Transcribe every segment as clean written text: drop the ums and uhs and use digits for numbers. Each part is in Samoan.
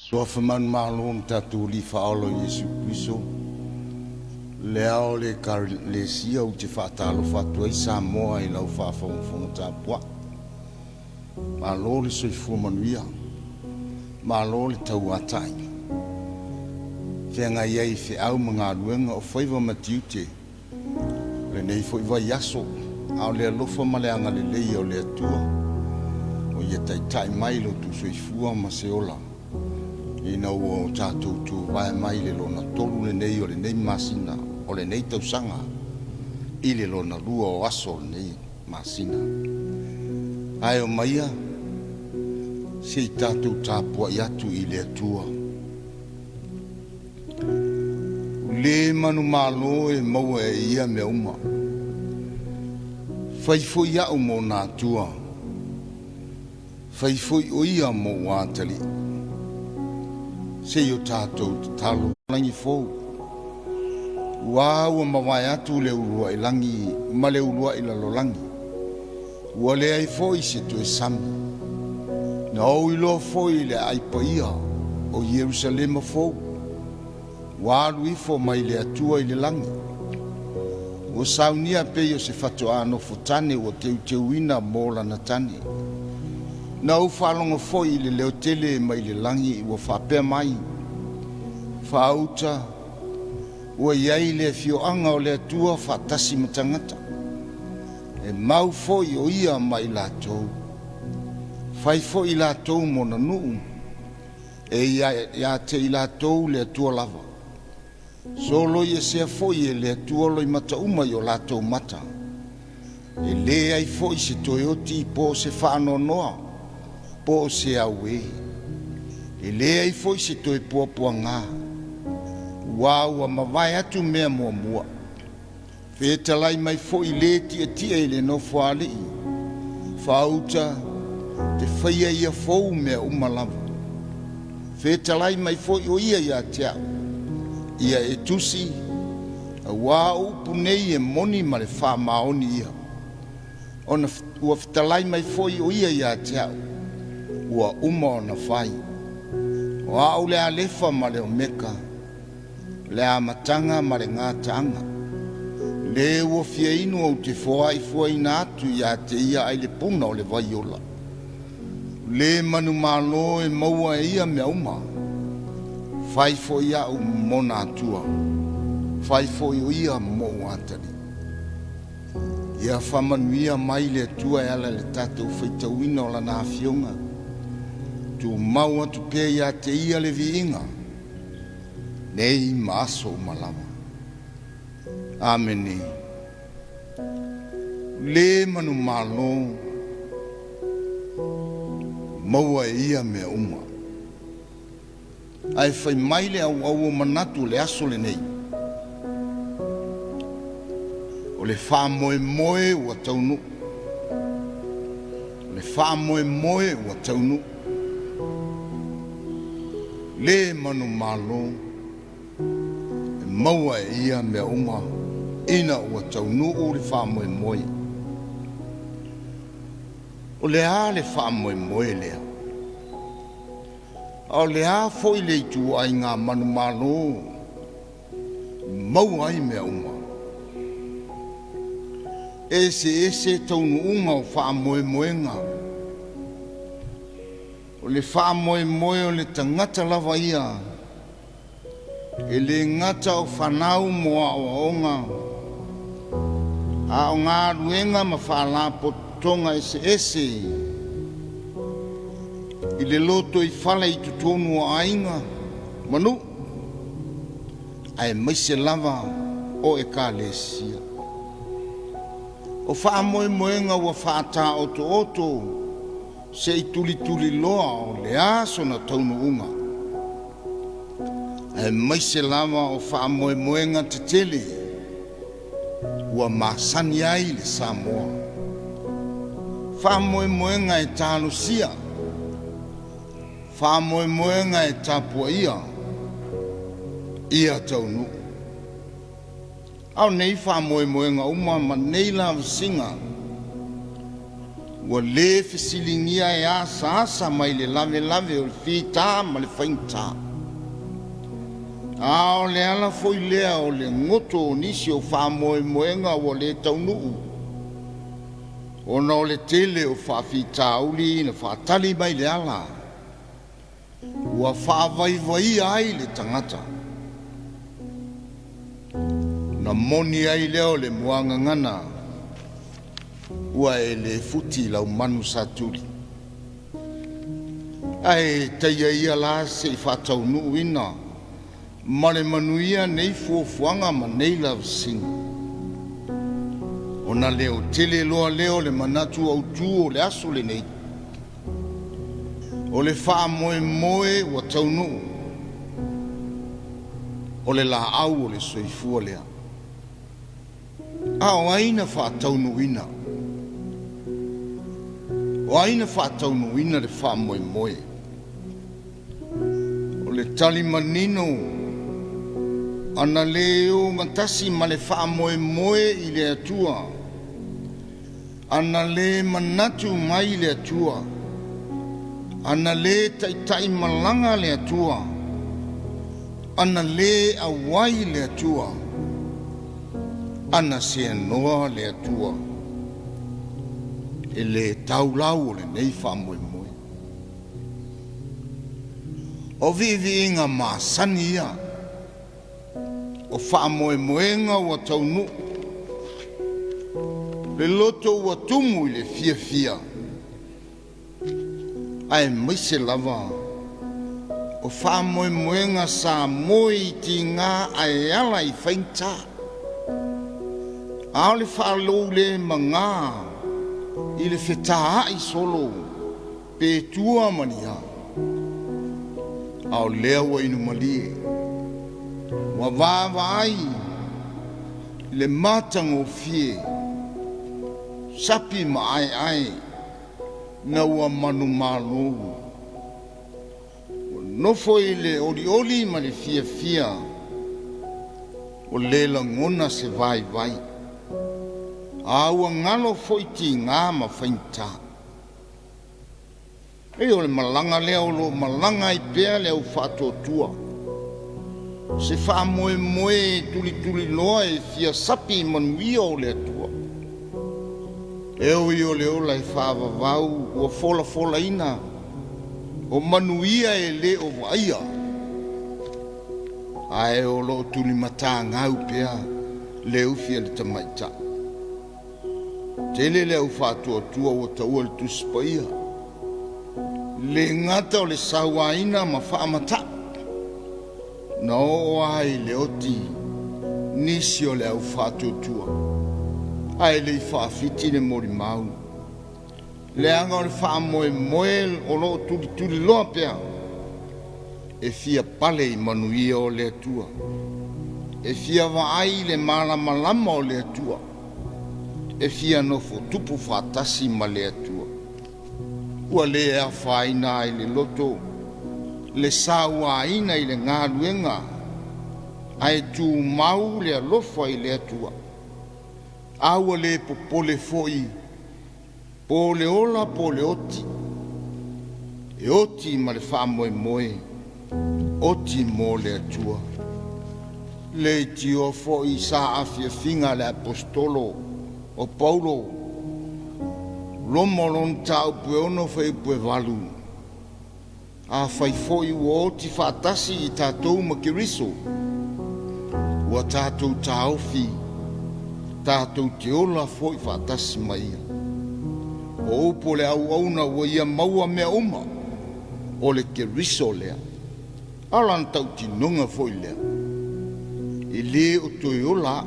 Suafa manumalo na tatou Alii Faaola o Iesu Keriso, le ao o le Ekalesia, ou te faatalofa atu ai Samoa i lau faafogafoga tapuai. Malo le soifua manuia, malo le tauatai, feagai ai i feau ma galuega o faiva ma tiute o lenei foi vaiaso, a o le alofa ma le agalelei o le Atua ua ia taitai mai lo outou soifua ma se ola ina ua o tatou tuvae mai le lona tolu lenei o lenei masina o lenei tausaga i le lona lua o aso o lenei masina. Ae omaia se i tatou tapuai atu i le Atua. Le manumalo e maua e ia mea uma. Fai foi au ma ona atua, fai foi o ia mo ou atalii. Se i o tatou tatalo lagi fou. Ua ua mavae atu le uluai lagi ma le uluai lalolagi. Ua leai foi se toe sami. Na ou iloa foi le aai paia o Ierusalema fou. Ua alu ifo mai le Atua i le lagi. Ua saunia pei o se fatoā nofotane ua teuteuina mo lana tane. Na ou faalogo foi i le leo tele mai le lagi ua faapea mai, “Faauta, ua i ai le afioaga o le Atua faatasi ma tagata. E mau foi o ia ma i latou. Fai foi i latou mona nuu, e ia te i latou le Atua lava. Soloiesea foi e le Atua loimata uma i o latou mata. E leai foi se toe oti po o se faanoanoa po o se auē. E leai foi se toe puapuagā, ua ua mavae atu mea muamua.” Fetalai mai foi le tietie i le nofoalii, faauta te faia ia fou mea uma lava. Fetalai mai foi o ia ia te au, ia e tusi, auā o upu nei e moni ma le faamaoni ia. Ona ua fetalai mai foi o ia ia te au, ua uma ona fai. O au le Alefa ma le Omeka, le amataga ma le gataaga. Le ua fia inu ou te foai fuaina atu ia te ia ai le puna o le vai ola. Le manumalo e maua e ia mea uma. Fai foi au mona atua. Fai foi o ia mo'u atalii. Ia faamanuia mai le Atua e ala i le tatou faitauina o Lana Afioga. Tumau atu pea ia te Ia le viiga, nei ma aso uma lava. Amene. Le manumalo maua e ia mea uma. Ae fai mai le auau o manatu o le aso lenei. O le faamoemoe ua taunuu. O le faamoemoe ua taunuu. Le manumalo e maua e ia mea uma ina ua taunuu le faamoemoe. O le a le faamoemoe lea? A o le a foi le ituaiga manumalo maua ai mea uma? Eseese taunuuga o faamoemoega. O le faamoemoe o le tagata lava ia, e le gata o fanau mo aoaoga, a o galuega ma faalapotopotoga eseese i le lotoifale i totonu o aiga ma nuu, aemaise lava o Ekalesia. O faamoemoega ua faataotooto se i tulituliloa o le a sona taunuuga, aemaise lava o faamoemoega tetele ua masani ai le Samoa. Faamoemoega e talosia, faamoemoega e tapuaia ia taunuu. A o nei faamoemoega uma ma nei lavasiga Ua lē fesiligia e asaasa mai le lavelave o le fita ma le faigata. A o le ala foi lea o le goto o nisi o faamoemoega ua le taunuu, ona o le tele o faafitauli na faatali mai le ala ua faavaivaia ai le tagata. Ona moni ai lea o le muagagana, ua e le futi lau manu Satuli. Ae taia ia la se i faataunuuina ma le manuia nei fuafuaga ma nei lavasiga, ona leotele loa lea o le manatu autū o le aso lenei, o le faamoemoe ua taunuu, o le laau o le soifua lea. A o ai na faataunuuina? O ai na faataunuuina le faamoemoe? O le tali manino, ana le ogatasi ma le faamoemoe i le Atua, ana le manatu mai le Atua, ana le taitai malaga le Atua, ana le auai le Atua, ana seanoa le Atua, e le taulau o lenei faamoemoe. O viiviiga masani ia, o faamoemoega ua taunuu, le loto ua tumu i le fiafia, aemaise lava o faamoemoega sa moe i tiga ae ala i faigata. A o le faalou le magā i le fetaai solo pe tua ma ni a, a o lea ua inu malie, ua vaavaai i le matagofie sapi ma aeae na ua manumalo, ua nofo i le olioli ma le fiafia, ua le lagona se vaivai, a ua galo foi tiga ma faigata. Ei, o le malaga lea o loo malaga ai pea le au faatuatua, se faamoemoe e tulituliloa e fia sapi i manuia o le Atua. E ui o le ola e faavavau ua folafolaina o manuia e lē o vaaia, ae o loo tulimatagau pea le ufi a le tamaitai. Tele le au faatuatua ua taua le Tusi Paia, le gata o le sauaina ma faamata'u, na oo ai le oti nisi o le au faatuatua, ae lei faafiti le molimau, leaga o le faamoemoe o loo tulituliloa pea e fia pale i manuia o le Atua, e fia vaai i le malamalama o le Atua, e fia nofo tupu faatasi ma le Atua. Ua le afaina ai le loto le sauaina i le galuega, ae tumau le alofa i le Atua. A ua le popole foi po o le ola po o le oti, e oti ma le faamoemoe, oti mo le Atua. Leitioa foi sa afiafiga a le aposetolo o Paulo, Roma lona mataupu e 6 fuaiupu e 8. Afai foi ua oti faatasi i tatou ma Keriso, ua tatou taofi tatou te ola foi faatasi ma ia. O upu o le auauna ua ia maua mea uma, o le Keriso lea. A o lana tautinoga foi lea, e lē o toe ola a'u,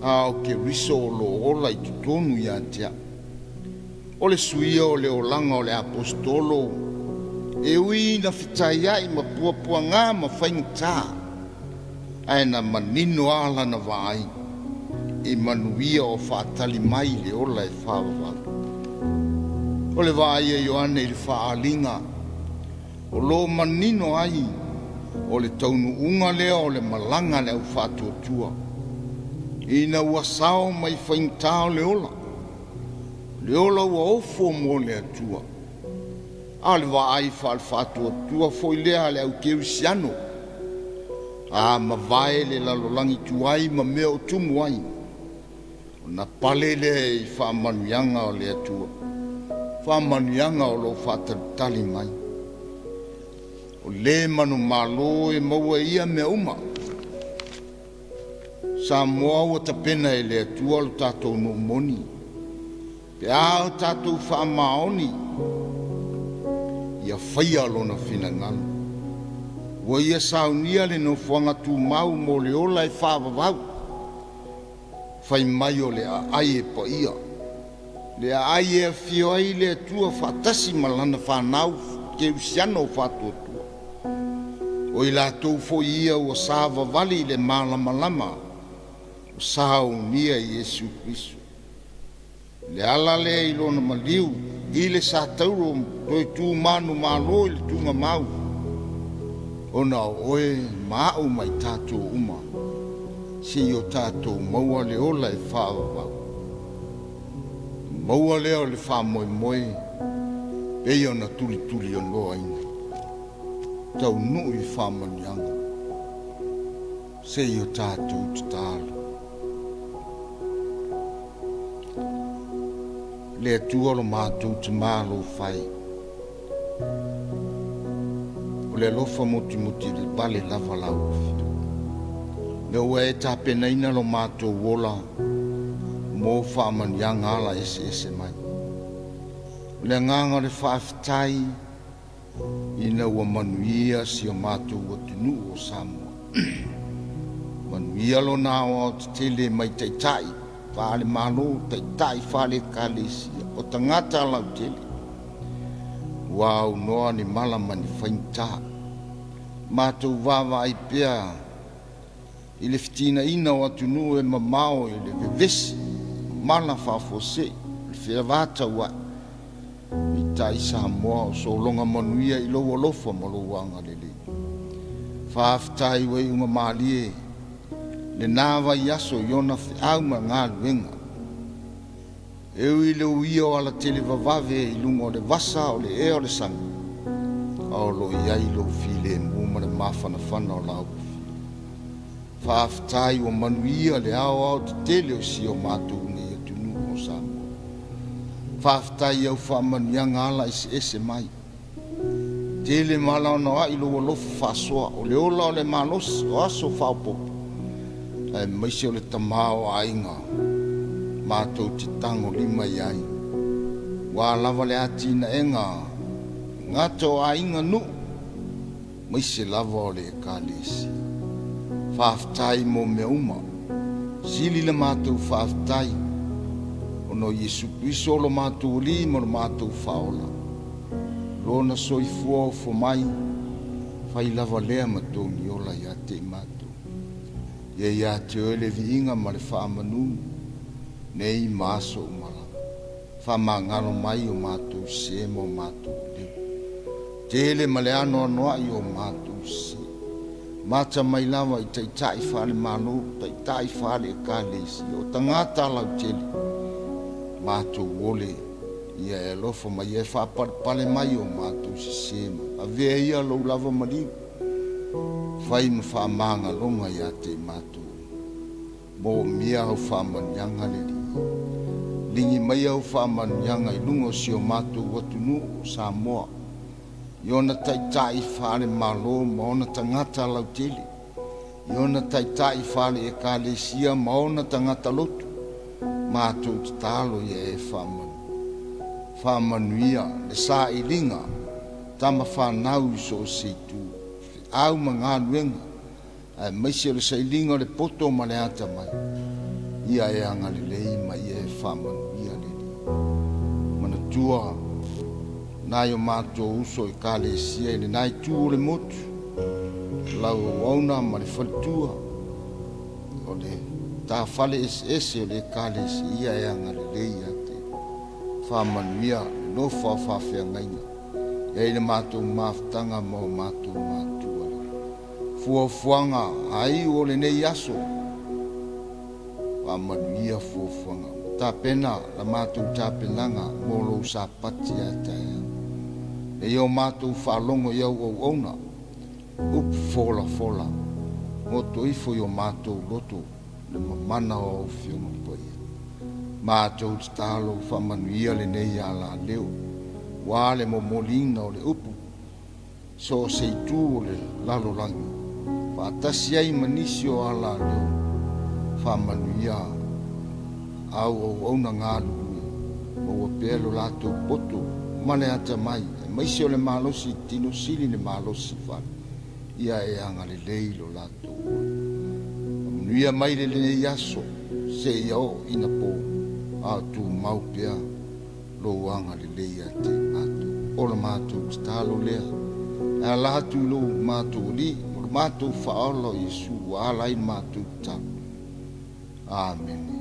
a o Keriso o loo ola i totonu ia te a'u. O le suia o le olaga o le aposetolo, e ui ina fetaiai ma puapuagā ma faigata, ae na manino a lana vaai i manuia o faatali mai le ola e faavavau. O le vaai a Ioane i le faaaliga o loo manino ai o le taunuuga lea o le malaga a le au faatuatua, ina ua sao mai faigata o le ola. Le ola ua ofo mo le Atua. A o le vaai faale-faatuatua foi lea a le au kerisiano, a mavae le lalolagi tuai ma mea o tumu ai, ona pale lea i faamanuiaga o le Atua, faamanuiaga o lo o faatalitali mai. O le manumalo e maua e ia mea uma. Samoa ua tapena e le Atua lo tatou nuu moni, pe a o tatou faamaoni ia faia lona finagalo. Ua ia saunia le nofoaga tumau mo le ola e faavavau, fai mai o le aai e paia, le aai e afio ai le Atua faatasi ma lana fanau kerisiano faatuatua. O i latou foi ia ua savavali i le malamalama ua saunia e Iesu Keriso. Le ala lea i lona maliu i le satauro toe tu manumalo i le tugamau, ona o oe ma a'u ma i tatou uma, seia o tatou maua le ola e faavavau. Maua lea o le faamoemoe pei ona tulituliaunoaina, taunuu i faamanuiaga, seia o tatou tatalo. Le Atua lo matou tamālofai, o le alofa motimoti vale lava lau afio. Mea ua e tapenaina lo matou ola mo faamanuiaga ala eseese mai. O le agaga o le faafetai ina ua manuia si o matou atunuu o Samoa. Manuia lona aoao tetele mai taitai faale-Malo, taitai faale-Ekalesia, o tagata lautele, ua aunoa ni mala ma ni faigata. Matou vaavaai pea i le feteenaiga o atunuu e mamao i le vevesi, mala faafuasei, le feavataua'i, peitai Samoa o sologa manuia i lou alofa ma lou agalelei. Faafetai ua iuga malie lena vaiaso i ona feau ma galuega. E ui i le uia o alatele vavave i luga o le vasa o le ea o le sami, a o lo o i ai lou filemu ma le mafanafana o lau afio. Faafetai ua manuia le aoao tetele o si o matou nei atunuu o Samoa. Faafetai i au faamanuiaga ala eseese mai. Tele ma alaonaoa'i lou alofa faasoa, o le ola o le malosi, o aso faaopoopo, aemaise o le tamā o aiga matou te tagolima i ai. Ua lava le atinaega gata o aiga nuu, maise lava o le ekalesia. Faafetai mo mea uma. Sili le matou faafetai ona o Iesu Keriso o lo matou Alii ma lo matou Faaola. Lona soifua ofo mai, fai lava lea ma togi ola ia te i matou. Ia ia te oe le viiga ma le faamanu, nei ma aso uma lava. Faamagalo mai o matou sē ma o matou leo. Tele ma le anoanoa'i o matou sē. Mata mai lava i taitai faale-Malo, taitai faale-Ekalesia, o tagata lautele, matou ole, ia e alofa mai, ia e faapalepale mai o matou sesē ma avea ia lou lava maliu, fai ma faamagaloga ia te i matou. Moomia au faamanuiaga le Alii. Ligi mai au faamanuiaga i luga o si o matou atunuu o Samoa, i ona taitai faale-Malo ma ona tagata lautele, i ona taitai faale-Ekalesia ma ona tagata lotu, matou tatalo ia e faamanu. Faamanuia le sailiga, tama fanau i so o se itu, feau ma galuega, aemaise o le sailiga o le poto ma le atamai, ia e agalelei ma ia e faamanuia le Alii. Manatua nai o matou uso ekalesia i lena itu o le motu, lau auauna ma le faletua, o le tafale eseese o le ekalesia, ia e agalelei ia te faamanuia le nofo a faafeagaiga, e ai le matou mafutaga ma o matou matua. Fuafuaga aiu o lenei aso, faamanuia fuafuaga. Tapena la matou tapenaga mo lou Sapati a taeao. Ina ia o matou faalogo i au auauna, upu folafola, goto ifo i o matou loto le mamana o au Afioga Paia. Matou tatalo faamanuia lenei alaleo, ua le momoliina o le upu so o se itu o le lalolagi, faatasi ai ma nisi o alaleo. Faamanuia au auauna galulue, maua pea lo latou poto ma le atamai, aemaise o le malosi tino sili le malosi fale, ia e agalelei lo latou ola. Faamanuia mai lenei aso seia oo ina po, a o tumau pea lou agalelei ia te matou. O le matou tatalo lea e ala atu i lo matou Alii ma lo matou Faaola o Iesu ua ala ai le matou tatalo. Amene.